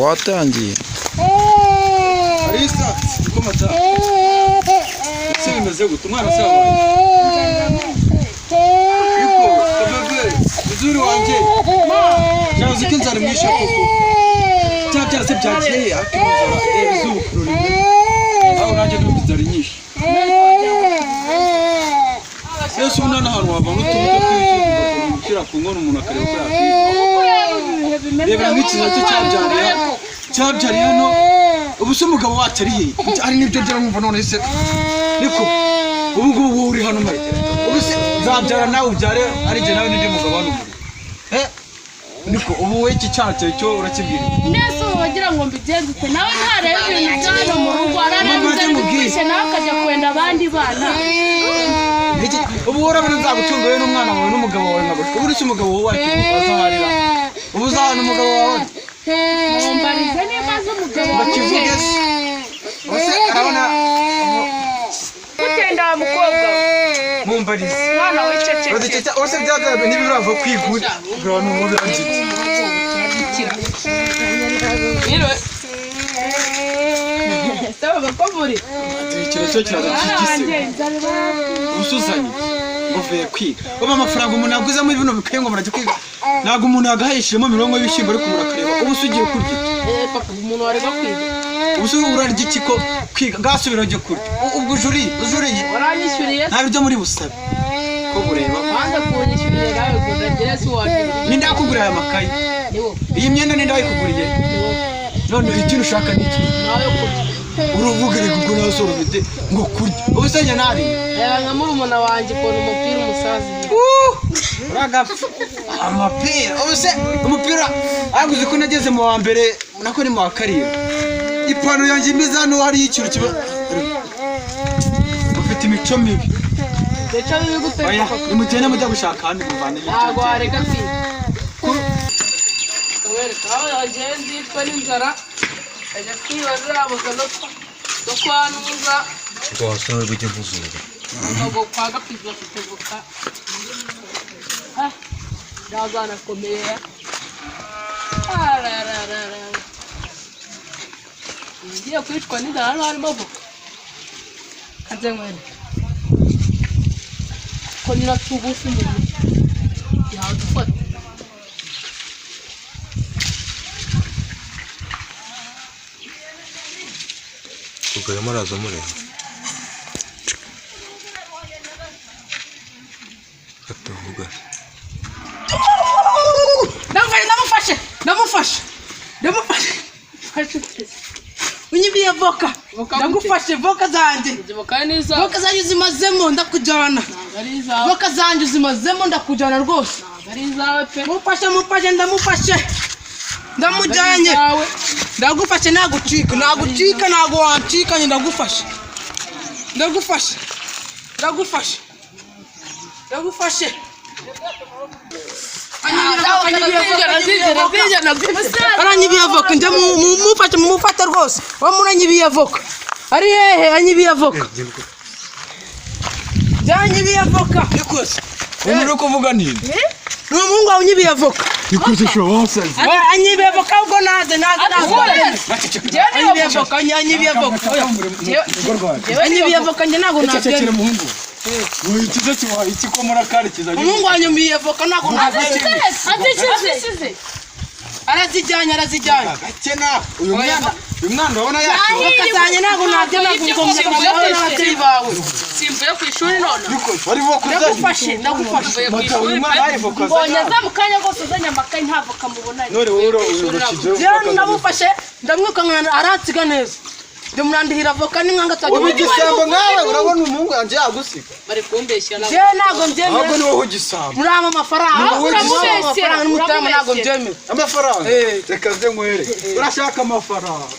Twatangiye. Arisa, uko mata? Ese bimeze gute? Umwana se wabaye? Yuko, bebe, mzuri wanje. Cyavuze ko inzara imwishe koko. Cya byarase byagiye, ariko inzara reba izuba ukuntu rimeze. Aho nanjye ndumva inzara inyishe. Yesu ubu nta hantu wavana utubuto tw'ibishyimbo ugashyira ku nkono umuntu akareba ko yakwiga. Rebera nk'iki nacyo cyabyariye hano. Cyabyariye hano. Ubu se umugabo wacu ari hehe? Ari nibyo ngira nkumva none se. Niko ubu ngubu wowe uri hano mari. Ubu se nzabyara nawe ubyare ari jye nawe n'undi mugabo hano muri. Eh? Niko ubu wowe iki cyaha cyawe cyo urakibwira iki? Nese ubu wagira ngo mbigenze ute? Nawe ntareba ibintu bya hano mu rugo, arareba Mama, inzara mubwire. imwishe, nawe akajya kwenda abandi bana. Ubu wowe urabona nzagutunga wowe n'umwana wawe n'umugabo wawe nkagushwa. Ubu uretse umugabo wawe wacu azaharira. Ubu uzahana umugabo wawe. Mumbarize niba azi umugabo Bakivuge se. Ubu se arabona gutenda wa mukobwa we. Mumbarize. Mwana wiceceke. Badukeka ose byabyaye ntibirava kwigura. Abantu bo birangitse. Ikiro cyo kiraza kigise. Usuzanye. Uvuye kwiga. Ubu amafaranga umuntu yaguzemo bino bikwiye ngo murajya kwiga. Ntabwo umuntu yagahishijemo mirongo y'ibishyimbo ariko murakareba. Ubu se ugiye kurya iki? Umuntu wareba kwiga. Ubu se urarya iki ko kwiga? Ngasubira ujye kurya. Ubwo ujuriye, ujuriye. Waranyishyuriye? Nta biryo muri busabe. Ko bureba. Wanze kunyishyurira nawe ngo ndagire si wabyirira. Ninde yakuguriye aya makayi? Iyi myenda ninde wayikuguriye? None ikintu ushaka ni iki? Nawe kurya. Uruvuga reka ubwo nawe sura ufite ngo kurya. Ubu se njye nariye. Reba nka murumuna wanjye ukuntu umupira umusazi. Uragapfa. Amapira. Ubu se umupira aguze ko nageze mu wa mbere nako ni mu wa karindwi. Ipantaro yanjye imeze hano hariyo ikintu kiba. Ufite imico mibi. Ndetse bibi gute? Oya, nimugende mujya gushaka ahandi muvane ibyo. Ntabwo wareka kwiga. Kubereka aho yagenze yicwa n'inzara ajya kwiba ziriya voka zo kwa Nuza. Rwose bujye buzura. Ntabwo kwa Gapizi bafite voka. Ah, yazanakomeye. Arararara. Ngiye kwicwa n'inzara hano harimo voka. Kanze nkwereke. Ko nyiratugufi mu yadufata. Ubwo arimo araza amureba. Atavuga. Ndamufashe, ndamufashe, ndamufashe, ndamufashe. Unyibiye voka, ndagufashe voka zanjye. Voka ni izawe. Voka zanjye zimazemo ndakujyana. Ntabwo ari izawe. Voka zanjye zimazemo ndakujyana rwose. Ntabwo ari izawe pe. Mufashe, mufashe, ndamufashe, ndamujyanye. Izawe. Ndagufashe, nagucika, nagucika, ntago wancika, njye ndagufashe, ndagufashe, ndagufashe, ndagufashe. Aranyibiye voka, njya mumufashe, mumufate rwose. Wa muranyibiye voka ari hehe? Anyibiye voka, byanyibiye voka. Umuntu uri kuvuga ni nde? Ni umuhungu wawe unyibiye voka. Nikuze sho wasaze. Anyibiye voka ubwo naze, naze, naze. Anyibiye voka, anyibiye voka. Anyibiye voka, njye ntabwo Cecekera nabyemera. muhungu. Wowe ikiza kibaye iki ko murakari kizanye. Umuhungu wanyu voka ntabwo nabyemera. Azishize. Arazijyanye, arazijyanye. Gake nawe. Uyu mwana, uyu mwana urabona yacu. Voka zanjye ntabwo nabyemera gukomeza kujyaho n'ababyeyi bawe. Simvuye ku ishuri none. Niko bari bo kuzanye. Ndagufashe, ndagufashe. Mvuye ku Mata uyu ishuri mwana pe. ari voka Mbonye zanye. aza mu kanya rwose uzanye amakayi nta voka mubonanye. None wowe urukije. Jewe ndamufashe, ndamwirukankana aransiga neza. Njye murandihira voka nimwanga Ubu tuzajya. igisambo nkawe urabona umuhungu yanjye yagusiga. Bari kumbeshyira nabo. Jewe ntabwo Ahubwo mbyemera. ni wowe ugisambo. Murampa amafaranga. Ni wowe Murampa amafaranga n'umutima ntabwo Uramubeshyera. mbyemera. Amafaranga. Reka nze nkwere. Urashaka amafaranga.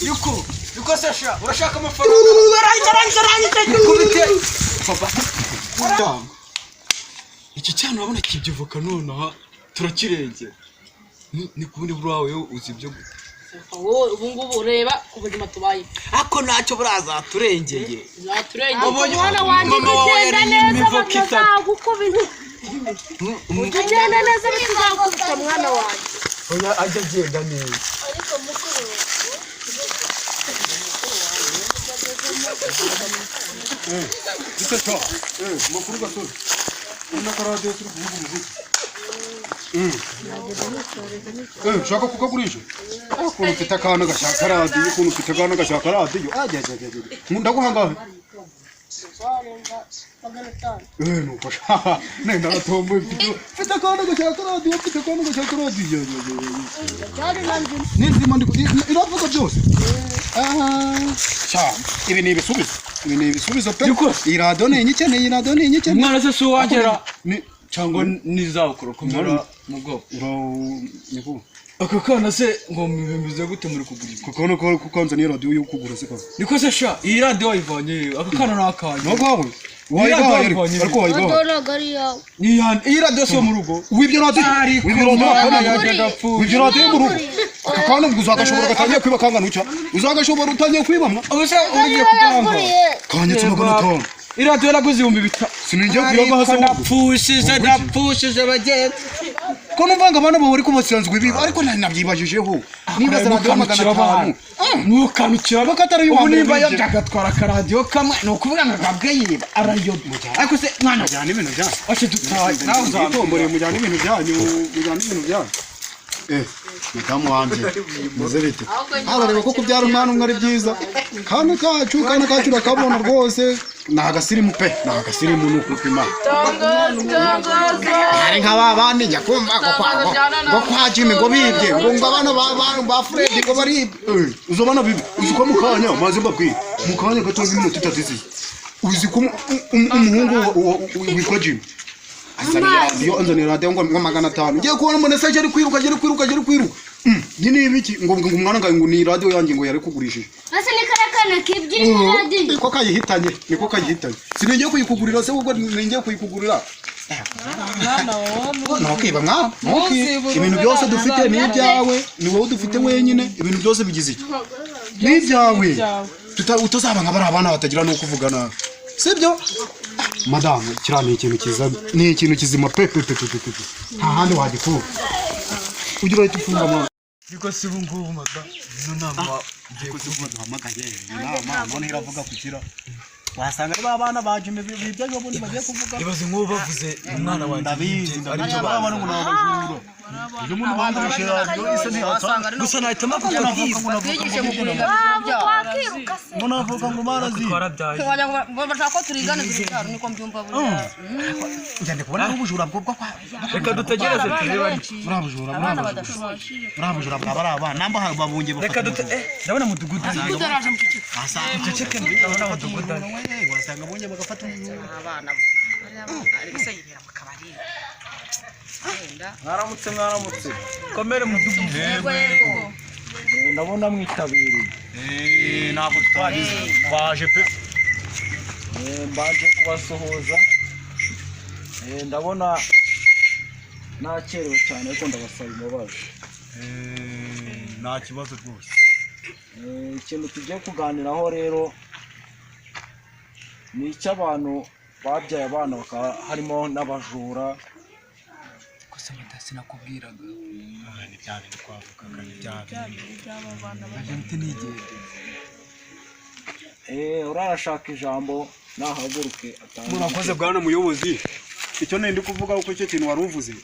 Yuko, yuko sasha, urashaka amafaranga. Aranyica, aranyica, aranyica. Kubite. Papa. Iki cyana urabona kibyivuka nonaha turakirengera. Ni kubundi burawe uzi ibyo gute. Wowe ubu ngubu ureba ubuzima tubaye. Ako ntacyo burazaturengeye. Zaturengeye. Ubonye Mwana wanjye mama wawe bigenda yariye neza imivoka itatu. batazagukubita. Ujya ugenda neza bitazakubita mwana wanjye. Oya, ajya agenda neza. Ariko mukuru Gite cyo. Makuru gasore. Urabona ko radiyo turi kuvuga umuziki. Ushaka kukagurisha? Ukuntu ufite akana gashaka radiyo, ukuntu ufite akana gashaka radiyo. Ajya ajya ajya. Ndaguha angahe? 500. Nuko sha. Nenda natomboye mfite akana gashaka radiyo, mfite akana gashaka radiyo. Cyari nanjye. Ni nzima ndi iravuga byose. Sha, ibi ni ibisubizo. Ibi ni ibisubizo pe. Niko. Iyi radiyo ni inyikeneye, iyi radiyo ni inyikeneye. Umwana se si uwagera Ni cyangwa nizabukora kumera mu bwoko. Ura niko. Aka kana se ngo bimeze gute muri kugura? Kuko nuko kukanza ni radiyo yo kugura se kaza. Niko se sha, iyi radiyo wayivanye he? Aka kana ni akanjye. Ntabwo wawe. Wayibahaye ariko ariko wayibahaye. Radiyo ntabwo ari iyawe. Ni iyanjye. Iyi radiyo si yo mu rugo. Wibyo radiyo. Ariko Wibyo radiyo. mwana Akana yanjye ndapfuye. Wibyo radiyo mu rugo. Aka kana ngo uzagashobora gatangiye kwiba kangana utya. Uzagashobora utangiye kwiba mwa. Ubu se ugiye kuganga. Kanyetse 500. Iyi radiyo naguze 5000. Siningiye kuyabaha se Ariko wowe. ndapfushije, ndapfushije bagenzi. Ko numva ngo abana bawe ariko basanzwe biba ariko nari nabyibajijeho. Niba za radiyo 500. Ntukanukira. Kuko atari uwa Ubu mbere nimba winjiye. yobye agatwara akaradiyo kamwe, ni ukuvuga ngo agabwe yiba arayobye. Ariko se mwana Mujyana ibintu byanyu. wacu dutaye nawe uzambwira. Mwitomboreye mujyana ibintu byanyu, mujyana ibintu byanyu. Madamu wanjye meze bite? Arareba ko kubyara umwana umwe ari byiza. Kana kacu, kana kacu urakabona rwose. Ni agasirimu pe, ni agasirimu ni ukuri kw'Imana. Tangazo, tangazo. Hari nka ba bandi njya kumva ngo kwa ngo kwa Jimmy ngo bibye ngo ngo abana ba Fred ngo baribye. Uzo bana bibye. Uzi ko mukanya maze mbabwire. Mukanya gato nk'iminota itatu isize. Uzi ko umuhungu witwa Jimmy anzanira radiyo, anzanira radiyo ngo 500. Ngiye kubona mbona se ari kwiruka, ari kwiruka, ari kwiruka. Nyine ibiki ngo ngo umwana ngo ni radiyo yanjye ngo yari kugurishije. Ese ni kariya kana kibye radiyo. Niko kayihitanye, niko kayihitanye. Siningiye kuyikugurira se ubwo ningiye kuyikugurira. Ntukiba mwana, ntukiba. Ibintu byose dufite ni ibyawe, ni wowe dufite wenyine, ibintu byose bigize iki? Ni ibyawe. Utazaba nka bariya bana batagira n'uko uvuga nabi. Sibyo? Madamu, kiriya ni ikintu cyiza, ni ikintu kizima pe pe pe pe pe pe. Nta handi wagikura. Ujye urahita ufunga mwana. Niko se ubu ngubu madamu, ino nama ngiye Kuko duhamagaye inama none iravuga kukira. Wasanga ari ba bana ba Jimmy bibye ubundi bagiye kuvuga. Ibaze nk'ubu bavuze umwana wanjye Ndabizi, yibye, aribyo ndabizi. bazi. Ngo ni abajura. Ejo bundi bandurushe radiyo isa ntiyatanga. Gusa nahita mpavuga Twigishe mu kuringaniza urubyaro. Wakiruka se. Ngo navuga ngo barazi. Twarabyaye. Wagira ngo bashaka ko turinganiza urubyaro niko mbyumva buriya. Njya ndi kubona ari ubujura bwo kwa. Reka dutegereze Abana turebe ariko. benshi, Buriya bujura, buriya abana bujura. badashoboye. Buriya bujura bwaba ari abana. Namba babunge bafata. Reka dute ndabona mudugudu. Tutaraje mu cyiciro. Duceceke ndabona mudugudu. Wasanga abonye bagafata umujura. Abana ariko yibera mu kabari. Mwaramutse, mwaramutse. Komere mudugudu. Yego yego. Ndabona mwitabiriye. Ntabwo twagize. Twaje pe. Mbanje kubasuhuza. Ndabona nakerewe cyane ariko ndabasaba imbabazi. Nta kibazo rwose. Ikintu tugiye kuganiraho rero ni icy'abantu babyaye abana bakaba harimo n'abajura. Gusa mata sinakubwiraga. Ni bya bindi twavugaga, ni bya bindi. Nje nigende. Urarashaka ijambo nahaguruke atange. Murakoze bwana muyobozi. Icyo nari ndi kuvuga uko icyo kintu wari uvuze.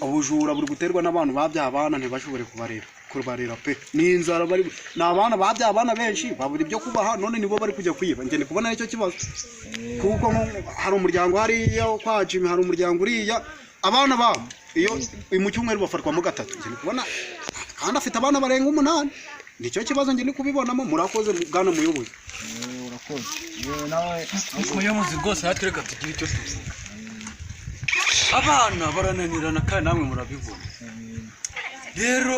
Ubujura buri guterwa n'abantu babyaye abana ntibashobore kubarera. Kubarera pe. Ni inzara bari ni abana babyaye abana benshi babura ibyo kubaha none nibo bari kujya kwiba. Njye ndi kubona aricyo kibazo. Kuko hari umuryango hariya kwa Jimmy, hari umuryango uriya abana babo iyo mu cyumweru bafatwamo gatatu. Njye ndi kubona kandi afite abana barenga 8. Nicyo kibazo njye ndi kubibonamo. Murakoze bwana muyobozi. Urakoze. Nawe muyobozi rwose hatureka tugire icyo tuvuga. Abana barananirana kandi namwe murabibona. Rero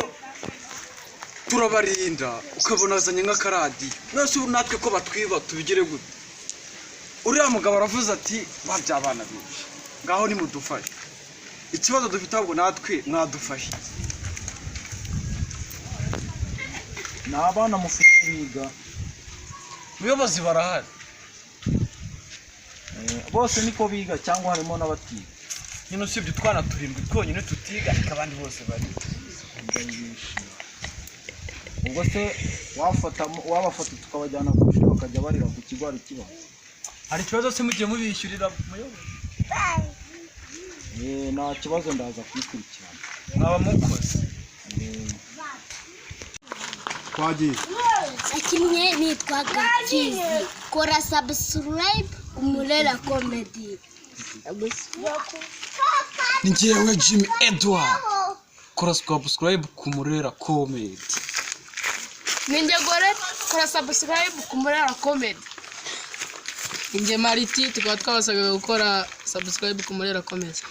turabarinda ukabona azanye nk'akaradiyo. None ubu natwe ko batwiba tubigire gute? Uriya mugabo aravuze ati babya abana benshi. Ngaho nimudufashe. Ikibazo dufite ahubwo natwe mwadufashe. Ni abana mufite biga. Muyobozi barahari. Bose niko biga cyangwa harimo n'abatiga? Nyine usibye utwana turindwi twonyine tutiga, ariko abandi bose bari. Ubwo se wafata wabafata tukabajyana ku ishuri bakajya barira ku kigo, hari ikibazo? Hari ikibazo se mugiye mubishyurira, muyobozi? Eh, nta kibazo, ndaza kubikurikirana. Mwaba mukoze. Twagiye. Akinnye nitwa Gakizi. Kora subscribe Umurera Comedy. Ni njyewe Jimmy Edward, kora subscribe ku Murera Comedy. Ninjye Gore, kora subscribe ku Murera Comedy. Ninjye Mariti, tukaba twabasabaga gukora subscribe ku Murera Comedy.